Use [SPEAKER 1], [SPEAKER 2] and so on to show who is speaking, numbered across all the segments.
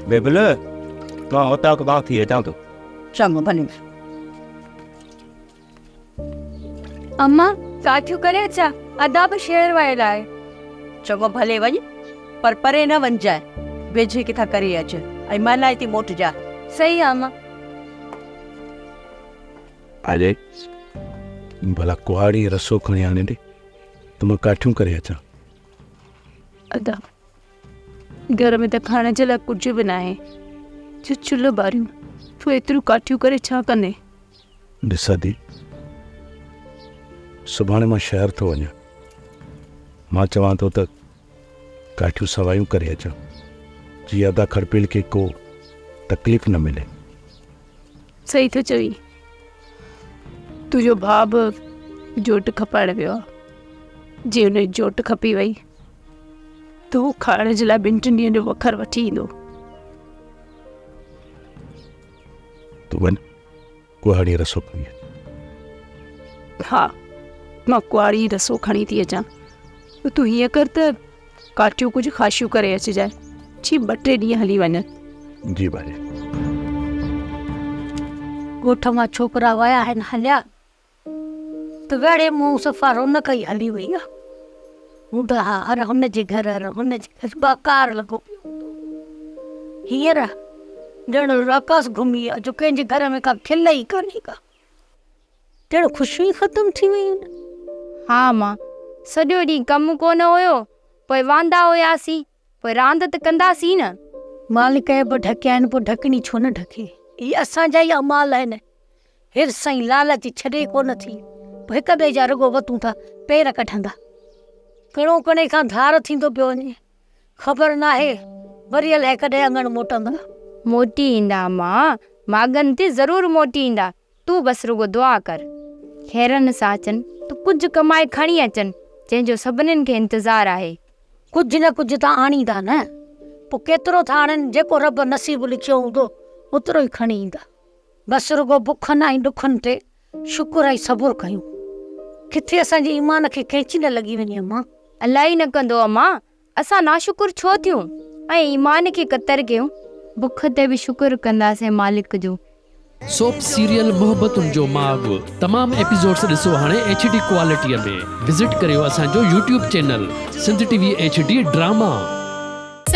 [SPEAKER 1] People, مان اوطاق مان ٿي اچان ٿو.
[SPEAKER 2] چڱو ڀلي.
[SPEAKER 3] اما، ڪاٺيون ڪري اچان، ادا به شهر ويل آهي.
[SPEAKER 2] چڱو ڀلي وڃ، پر پري نه وڃجانء، ويجهي ڪٿان ڪري اچ ۽ مهلائتي موٽجانء.
[SPEAKER 3] صحيح آ اما.
[SPEAKER 1] اجي، ڀلا ڪهاڙي ۽ رسو کڻي آڻي ڏي ته مان ڪاٺيون ڪري اچان.
[SPEAKER 4] ادا، گهر ۾ ته کائڻ جي لاء ڪجهه به ناهي، جو چلهه ٻاريون، تون ايتريون ڪاٺيون ڪري ڇا ڪندين؟
[SPEAKER 1] ڏس ادي، سڀاڻي مان شهر ٿو وڃان. مان چوان ٿو ته ڪاٺيون سوايون ڪري اچان، جيئن ادا کڙپيل کي ڪو تڪليف نه ملي.
[SPEAKER 4] صحيح ٿو چوين. تنهنجو ڀاء به جوٽ کپائڻ ويو آهي. جي هن جي جوٽ کپي وئي ته هو کائڻ جي لاء ٻن ٽن ڏينهن جو وکر وٺي ايندو.
[SPEAKER 1] تون وڃ ڪهاڙي رسو کڻي اچ.
[SPEAKER 4] ها مان ڪهاڙي رسو کڻي ٿي اچان. تون هيئن ڪر ته ڪاٺيون ڪجهه خاشيون ڪري اچجانء، جي ٻه ٽي ڏينهن هلي وڃن.
[SPEAKER 1] جي ڀاڄي.
[SPEAKER 5] ڳوٺ مان ڇوڪرا ويا آهن هليا ته ويڙهي منهن صفا رونق ئي هلي وئي آ. هوند ها هر هن جي گهر هر هن جي گهر ٻاڪار لڳو پيو هوندو هو. هينئر ڄڻ راڪاس گهمي آ جو ڪنهن جي گهر ۾ ڪا کل ئي ڪانهي ڪا. ڄڻ خوشيون ئي ختم ٿي ويون آهن.
[SPEAKER 3] ها امان، سڄو ڏينهن ڪم ڪونه هيو، پوء واندا هياسين، پوء راند ته ڪنداسين نه.
[SPEAKER 5] مالڪ عيب ڍڪيا آهن، پوء ڍڪڻي ڇو نه ڍڪي؟ اهي اسان جا ئي اعمال آهن. حرص ۽ لالچ ڇڏي ڪونه ٿي، پوء هڪ ٻئي جا رڳو وتون ٿا پير ڪڍندا. ڪڻو ڪڻي کان ڌار ٿيندو پيو وڃي. خبر ناهي وري الائي ڪڏهن اڱڻ موٽندا.
[SPEAKER 3] موٽي ايندا امان، ماڳن تي ضرور موٽي ايندا. تون بس رڳو دعا ڪر. خيرن سان اچن ته ڪجهه ڪمائي کڻي اچن، جنهن جو سڀنين کي انتظار آهي.
[SPEAKER 5] ڪجهه نه ڪجهه ته آڻيندا نه؟ پوء ڪيترو ٿا آڻين، جيڪو رب نصيب لکيو هوندو، اوترو ئي کڻي ايندا. بس رڳو بکن ۽ ڏکن تي شڪر ۽ صبر ڪيون. ڪٿي اسان جي ايمان کي قينچي نه لڳي وڃي امان.
[SPEAKER 3] الله ئي نه ڪندو امان، اسان ناشڪر ڇو ٿيون ۽ ايمان کي ڪتر ڪيون. بک تي به شڪر ڪنداسين مالڪ جو.
[SPEAKER 6] سوپ سيريل محبتن جو ماڳ تمام ايپيسوڊس ڏسو هاڻي ايڇ ڊي ڪوالٽيء ۾ وزٽ ڪريو اسان جو YouTube channel Sindh T V H D drama.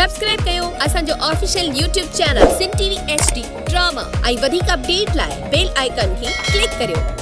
[SPEAKER 7] Subscribe ڪيو اسان جو official YouTube channel Sindh T V H D drama ۽ وڌيڪ اپڊيٽ لاء بيل آئيڪان کي ڪلڪ ڪريو.